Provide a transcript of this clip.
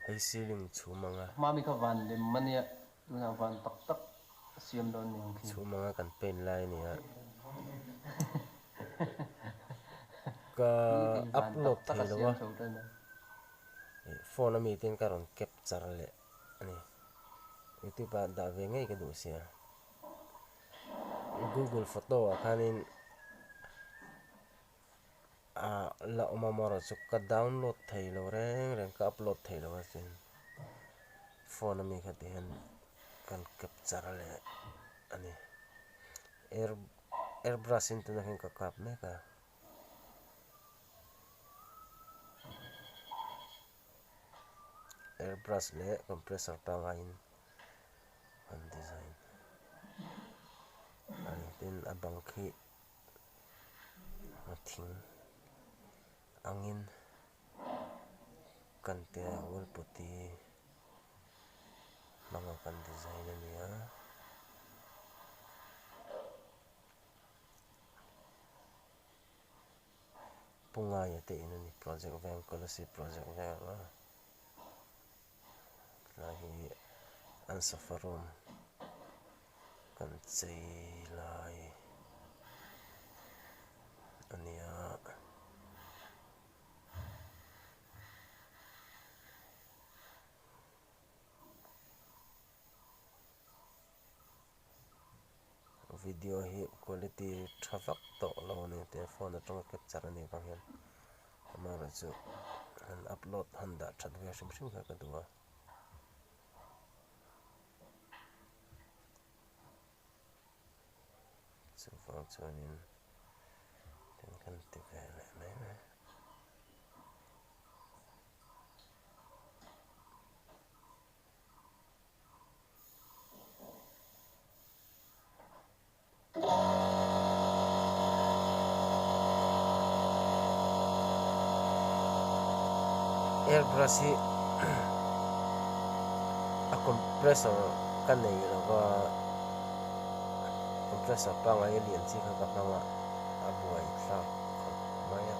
Hei ceiling chhum anga. Mami kha van lem a nia, tunah van tak tak a siam dawn ni ang khi. Chhum anga kan paint lai a nia. Ka upload thei lo a, phone ami ten ka rawn capture leh a ni. Youtube ah dah ve ngei ka duh sia. Google photo ah khanin ah la awm a marawh chu ka download thei lo reng reng ka upload thei lo a chuan phone ami kha ti hian kan capture leh a ni air airbrush in tunah hian ka kap mek a. Airbrush leh compressor pangaiin an design a ni tin a bang khi a thing angin kan tia wall putty hmanga kan design a ni a. Pu Ngaia te in a ni project veng Kolasib project veng a tlai hi an sofa room kan chei lai a ni a. Video hi quality tha vak tawh lo a ni tih phone atanga capture a nih vang hian amaherawhchu han upload han dah that ve hrim hrim kha ka duh a. Chuvang chuanin kan ti ve leh mai mai. Airbrush hi a compressor ka nei lo va compressor pangngai a lian chi kha ka hmang a a buai thlak khawp mai a.